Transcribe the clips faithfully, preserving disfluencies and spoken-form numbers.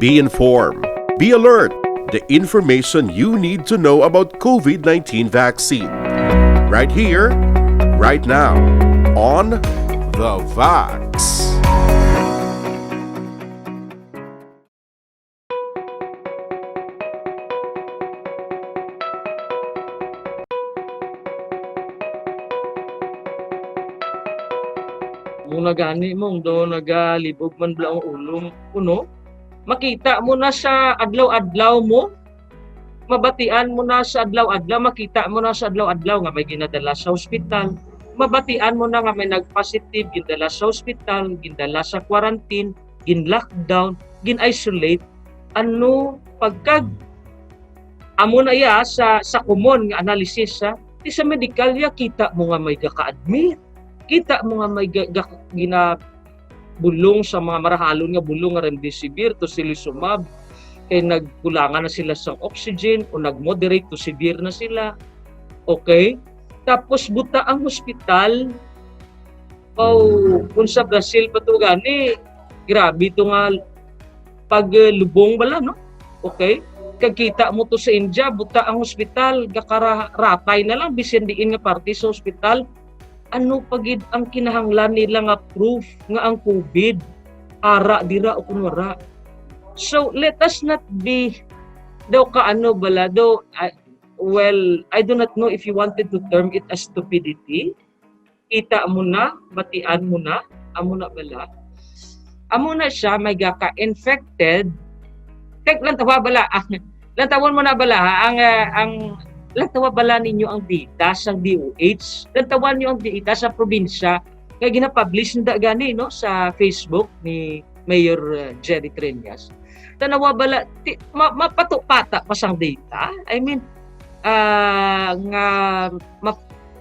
Be informed. Be alert. The information you need to know about COVID nineteen vaccine. Right here, right now, on The Vax. Muna gani mong do nagalibog man bala ang ulo mo, no? Makita mo na sa adlaw-adlaw mo, mabatian mo na sa adlaw-adlaw, makita mo na sa adlaw-adlaw nga may ginadala sa ospital, mabatian mo na nga may nagpositive, gindala sa ospital, gindala sa quarantine, gin-lockdown, gin-isolate. Ano pagkag amo na iya sa sa common nga analysis, ha? Di sa medical ya, kita mo nga may gaka-admit, kita mo nga may ga, ga, ginabulong sa mga marahalon nga bulong nga remdesivir, tocilizumab, kay nagkulangan na sila sa oxygen o nag-moderate to severe na sila. Okay? Tapos buta ang hospital. Oh, kung sa Brazil pa to gani, grabe to nga paglubong bala, no? Okay? Kag kita mo to sa India, buta ang hospital, gakaratay na lang bisan diin nga parte sa hospital. Ano pa gid ang kinahanglan nila nga proof nga ang COVID ara dira o kun wara? So let us not be daw ka ano bala, daw, I, well, I do not know if you wanted to term it as stupidity. Kita mo na, batian mo na, amo na bala. Amo na siya, may gaka-infected. Tek, lantawa bala, ah, lantawon mo na bala, ha? Ang, ah, ang, lantawa bala ninyo ang data sa D O H. Lantawan niyo ang data sa probinsya. Kaya ginapublish na gani, no, sa Facebook ni Mayor, uh, Jerry Treñas. Tanawa bala, ti, ma, mapato-pata pa sang data. I mean, ah, nga ma,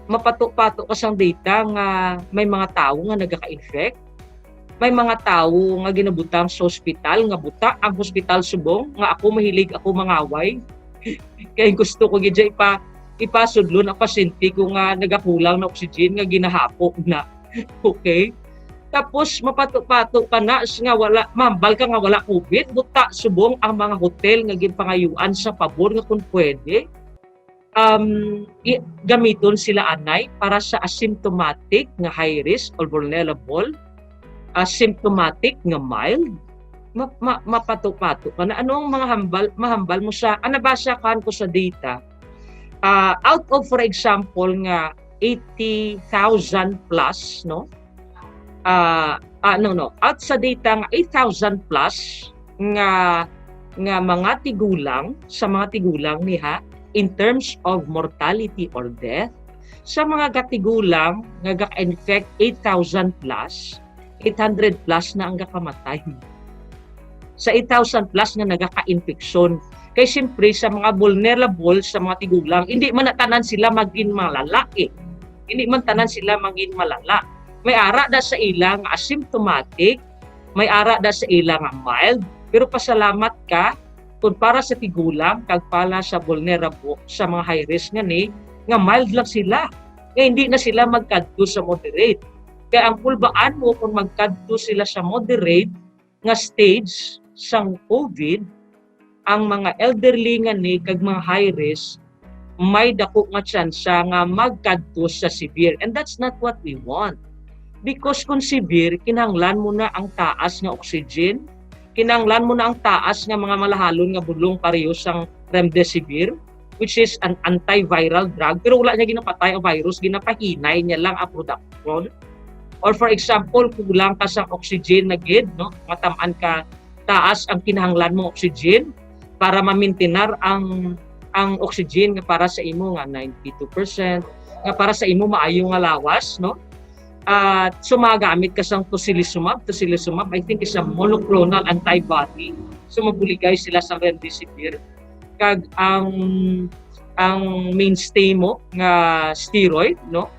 mapato-pato ka sang data nga may mga tawo nga nagaka-infect. May mga tawo nga ginabutang sa hospital, nga buta ang hospital subong, nga ako mahilig, ako mangaway. Kay gusto ko gid siya ipa, ipasudlon ang pasyente ko nga nagakulang na oxygen, nga ginahapo na. Okay? Tapos mapato-pato ka na s-, nga wala, mahambal ka nga wala COVID, buta subong ang mga hotel nga ginpangayuan sa pabor nga kung pwede, um, i-, gamiton sila anay para sa asymptomatic nga high risk or vulnerable, asymptomatic nga mild. Ma, ma, mapato-pato ka na. Ano ang mga hambal, mahambal mo sa, ah, nabasa kan ko sa data, ah, out of, for example, nga eighty thousand plus, no? Ah, ah, no, no. Out sa data nga eight thousand plus nga, nga mga tigulang, sa mga tigulang niha, in terms of mortality or death, sa mga gatigulang nga ga-infect, eight thousand plus, eight hundred plus na ang gakamatay. Sa eight thousand plus nga nagaka-infeksyon. Kay siyempre, sa mga vulnerable, sa mga tigulang, hindi man na tanan sila magin malala, eh. Hindi man tanan sila magin malala. May ara da sa ila nga asymptomatic, may ara da sa ila nga mild, pero pasalamat ka kung para sa tigulang kag para sa vulnerable, sa mga high risk nga ni, nga mild lang sila, nga hindi na sila magkadto sa moderate. Kay ang kulbaan mo, kung magkadto sila sa moderate nga stage sang COVID, ang mga elderly nga ni kag mga high risk, may dako nga tsansa nga magkadto sa severe. And that's not what we want. Because kung severe, kinahanglan mo na ang taas nga oxygen, kinahanglan mo na ang taas nga mga malahalon nga bulong pareho sang remdesivir, which is an antiviral drug, pero wala niya ginapatay ang virus, ginapahinay niya lang ang production. Or for example, kulang ka sa oxygen na gid, no? Matamaan ka, taas ang kinahanglan mo oxygen para mamintinar ang, ang oxygen nga para sa imo nga ninety-two percent, nga para sa imo maayo nga lawas, no? At so magamit ka sang tocilizumab. Tocilizumab, I think, is a monoclonal antibody. So mabuligay sila sa remdesivir. Kag ang, ang mainstay mo nga steroid, no?